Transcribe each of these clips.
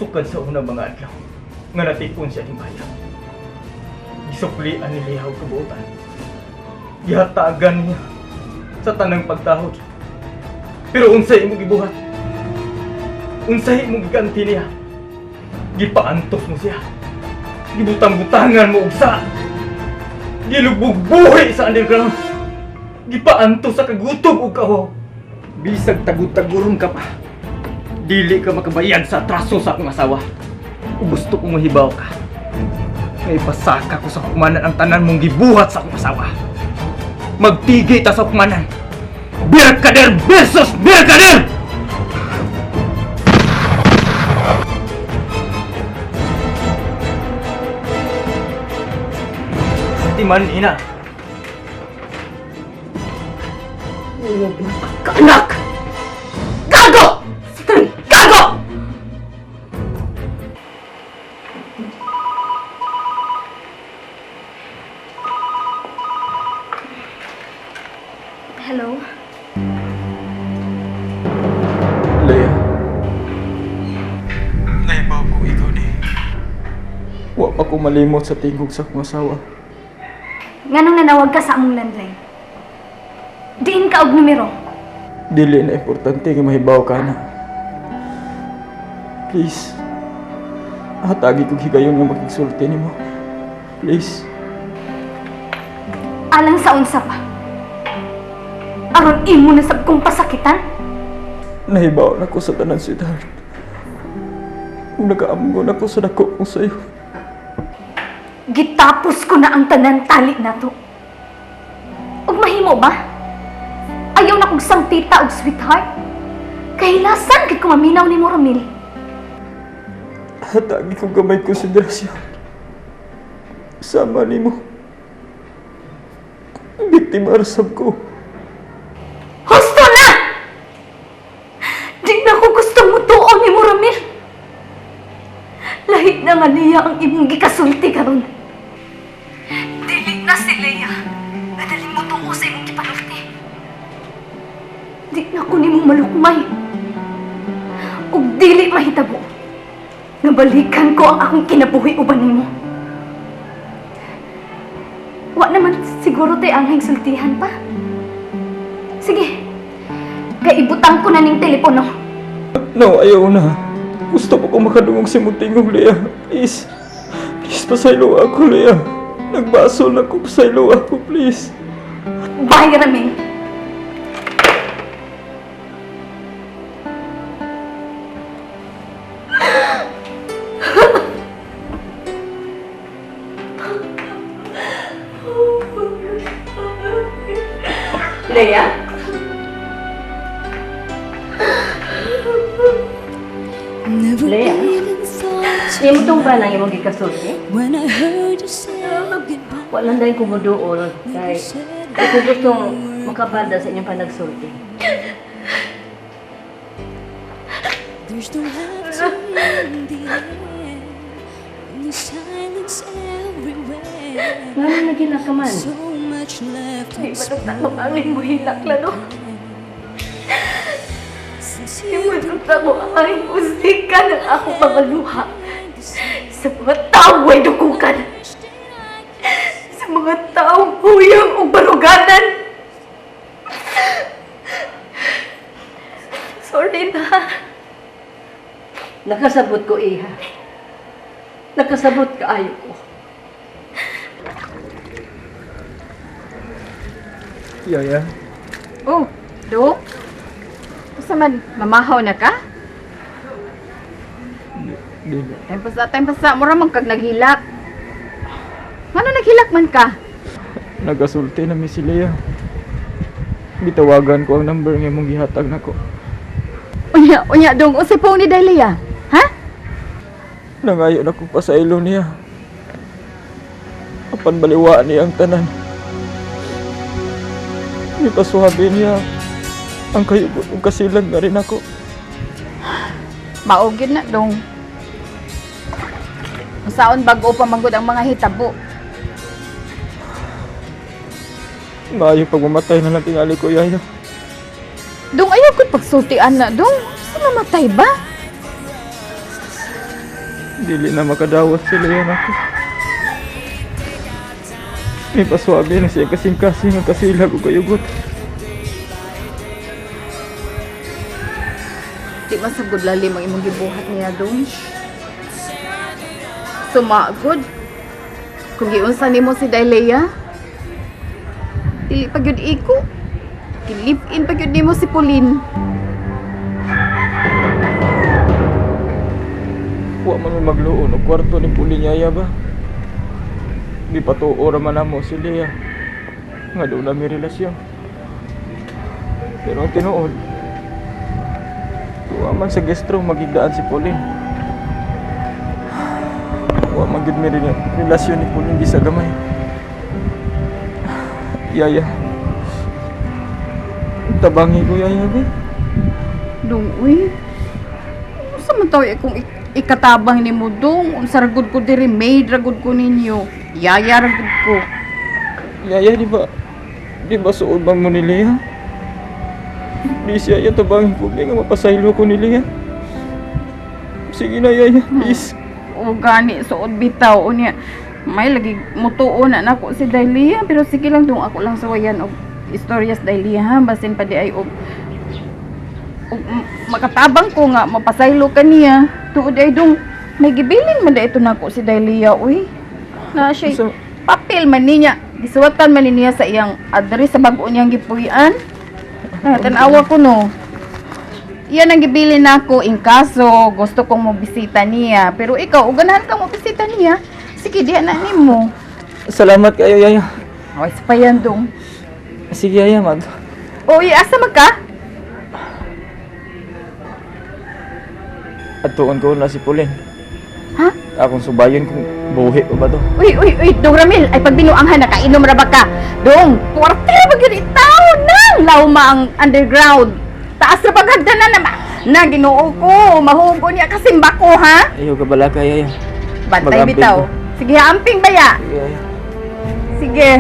Sukad sa unang mga adlaw nga natipon siya ni Maya. Gisuklian ni Leah og kabuotan. Gihatagan niya sa tanang pagtahod. Pero unsay imong gibuhat? Unsay imong giganti niya? Gipaantos mo siya. Gibutang-butangan mo og sa. Gilubog-buhi sa underground. Gipaantos sa kagutom ug kahaw. Bisag tagud-taguron ka pa, dili ka makabayad sa atraso sa akong asawa. Ug gusto kong mahibaw ka nga ipasaka ko sa hukmanan ang tanan mong gibuhat sa akong asawa. Magtigi ta sa hukmanan. Birkader versus Birkader! Timan ina. Kaanak! Gago! Satan! Gago! Hello? Leia. Naibaw ko ikaw ni. Wa pa ko malimot sa tingog sa akong asawa. Nganong nanawag ka sa among landline? Diin ka og numero. Dili na importante nga mahibaw ka na. Please. Hatagi kog higayon nga makigsulti nimo. Please. Alang sa unsa pa. Aron imo na sab kong pasakitan? Nahibaw na ko sa tanan, sweetheart. Ug nakaamgo na ko sa dako kong sayo. Gitapos ko na ang tanan tali nato. Ug mahimo ba? Ayaw na kog sangtita og sweetheart. Kahilasan gid ko maminaw nimo, Ramil. Hatagi kog gamay konsiderasyon. Sama nimo. Biktima rasab ko. Husto na! Di na ko gusto mutuo nimo, Ramil. Lahi na nga niya ang imong gikasulti karon. Dili na si Leia nga dali mo tuo sa imong gipanulti. Di na ko nimo malukmay. Ug dili mahitabo nga balikan ko ang akong kinabuhi uban nimo. Wa naman siguro tay anghang sultihan pa. Sige. Kay ibutang ko na ning telepono. No, ayaw na. Gusto ko kong makadungog sa imong tingog, Leia. Please. Please, pasaylo ako, Leia. Nagbasol ako, pasaylo ako, please. Bye, Ramil. Leia? Never Leia? even thought Imo tong ba nang imong gikasulti? when I heard you say goodbye. Wala na yung kumuduol kay kay kung gustong makabada sa inyong panagsulti. There's no laughter in the air, only silence everywhere. Ngano naghilak ka man? So much left Di ba nagtanong ang mo hilak lalo? since Di mo nagtanong ang musika ng akong mga luha sa mga taong way dukukan, sa mga taong huyang ug baruganan. Sorry na. Nakasabot ko, iha. Nakasabot kaayo ko. Yaya. Oh, Do? Usa man, mamahaw na ka? Dili. Time pa sa, time pa sa, mura man kag naghilak. Ngano naghilak man ka? Nagasulti na mi si Leia. Gitawagan ko ang number nga imong gihatag nako. Unya, unya dong, unsay pong ni Delia? Ha? Nangayo na ko pasaylo niya. Apan baliwaan niya ang tanan. Gipasuhabi niya ang kayugot ug kasilag na rin ako. Mao gyud na dong. Unsaon bag-o pa man gud ang mga hitabo? Maayo pag mamatay na lang tingali ko, Yaya. Dong, ayaw ko pagsultian na dong. Sa mamatay ba? Dili na makadawat sila yan ako. May paswabi na siya kasing-kasing ang kasilag o kayugot. Di man sa good lalim ang imong gibuhat niya dong. Sumagod. Kung giunsa nimo si Dailea, dili pa gyud iko. Gi-live-in pa gyud nimo si Pauline. Wa man may magluon og kwarto ni Pulinyaya ba? Di pa tuo ra man namo si Lea. Nga doon na may relasyon. Pero ang tinuod, wa man sa guest room magigdaan si Pauline. Wa man gyud may relasyon ni Pauline bisa gamay. Yaya. Tabangi ko yaya ba? Dong, uy. Unsa man taw akong ikatabang nimo dong? Unsa ra gud ko diri, maid ra gud ko ninyo. Yaya ra gud ko. Yaya, di ba? Di ba suod bang mo ni Lea? Please, Yaya, tabangin ko. Nga mapasaylo ko ni Lea. Sige na, Yaya, please. O gani suod bitaw unya. May lagi mutuo na nako si Dailia pero sige lang dong, ako lang suwayan og istorya sa Dailia ha, basin pa di ay og makatabang ko nga mapasaylo ka niya. Tuod ay dong, may gibilin man da ito nako si Dailia uy. Na siya papel man niya. Gisuwatan man niya sa iyang address sa bag-o niyang gipuy-an. Ah, tan-awa ko no. Iyan ang gibilin nako in kaso gusto kong mobisita niya. Pero ikaw, ug ganahan kang mobisita niya. Sige, diha na nimo. Salamat kayo, Yaya. Oy, sa pa yan dong. Sige, Yaya, mag. Oy, asa man ka? Atuon ko na si Pauline. Ha? Akong subayon kung buhi pa ba to. Uy, uy, uy, Dong Ramil, ay pagbinuanghan, nakainom ra ba ka? Dong, puwerte ra ba gyud itaw nang lauma ang underground. Taas ra paghagdanan na na Ginoo ko, mahugo niya kasimba ko ha. Ayaw ka bala ka, Yaya. Bantay Mag-amping bitaw. ko. Sige, amping baya. Sige, Yaya. Sige.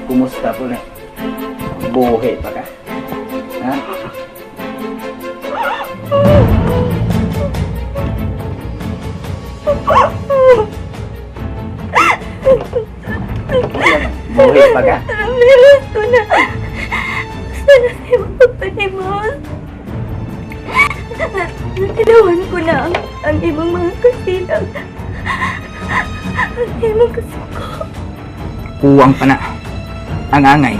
Kumusta po na? Buhi pa ka? Ha? Buhi pa ka? Ramil, gusto na. Gusto na sa'yo pagpanimos. Natilawan ko na ang ibang mga kasilag. Ang imong kasuko. Kuwang pa na. Ang angay.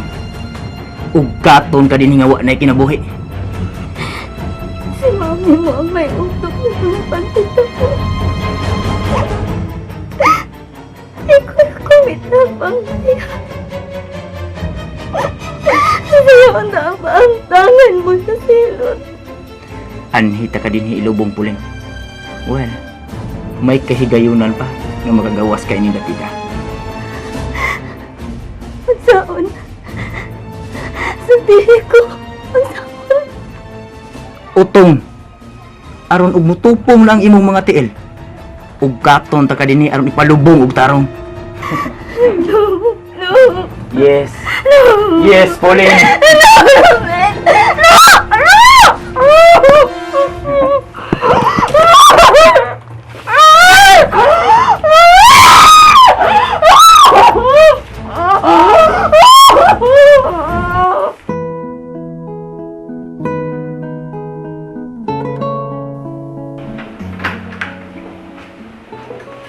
Ug katon ka din nga wa na kinabuhi. Si mami mo ang may utok na mga pantita ko. Ikaw ako mitapang niya. Sa'yo ang ang tangan mo sa silot. Anhita ka din ilubong puling. Well, may kahigayunan pa nga makagawas kay ni dapita. Unsaon? Sa dili ko, unsaon? Utong. Aron og mutupong lang imong mga tiil. Ug katon ta ka dinhi aron ipalubong og tarong. No, no, Yes. no. Yes, Pauline. No, Romel! No! No!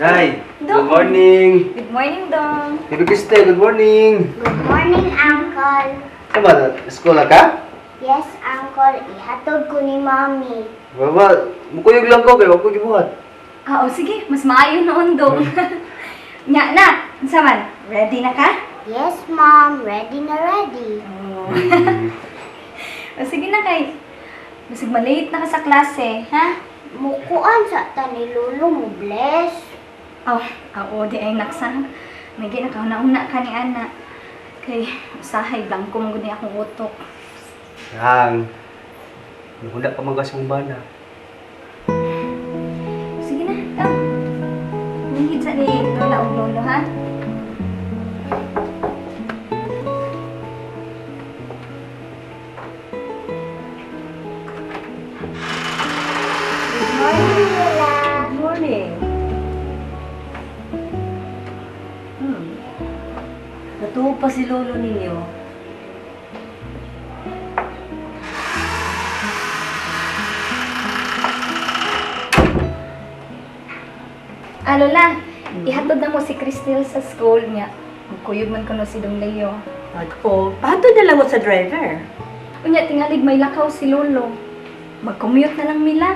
Hi. Good morning. Good morning, Dong. Baby Kriste, good morning. Good morning, Uncle. Sama, eskwela ka? Yes, Uncle. Ihatod ko ni Mommy. Baba, mukuyog lang ko kay wag ko gibuhat. Ah, oh, sige. Mas maayo noon, Dong. Nya na. Unsa man? Ready na ka? Yes, Mom. Ready na ready. O, sige na kay. Basig malate na ka sa klase, ha? Mukuan sa ta ni Lolo mo, bless. Oh, oo, di ay naksa. May ginakauna-una ka ni Ana. Kay, usahay, blanco mo gud ni akong utok. Hang. Wala pa man kasi mong bana. Sige na, tao. Nangit sa ni Lola o Lolo, ha? Good morning. Natuwa pa si lolo ninyo. Ah, Lola, ihatod na mo si Cristel sa school niya. Kuyog man kuno si Dong Leo. O, pahatod na lang mo sa driver. Unya, tingalig may lakaw si Lolo. Mag-commute na lang nila.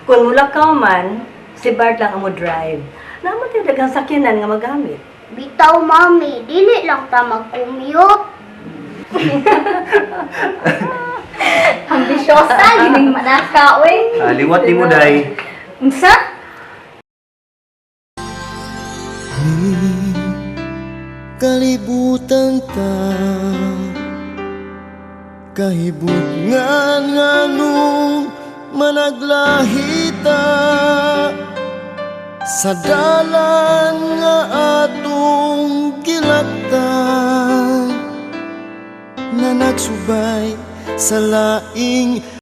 Kung mula ka man, si Bart lang ang mo drive. Naman tayo daghang sakyanan nga magamit. Bitaw, Mami, dili lang ta mag-commute. Ambisyosa, gining manaka, oy. Ah, liwat ni mo, Day. Unsa? Kalibutan ta kahibutngan nganong managlahita sa dalan nga atong gilaktan nga nagsubay sa laing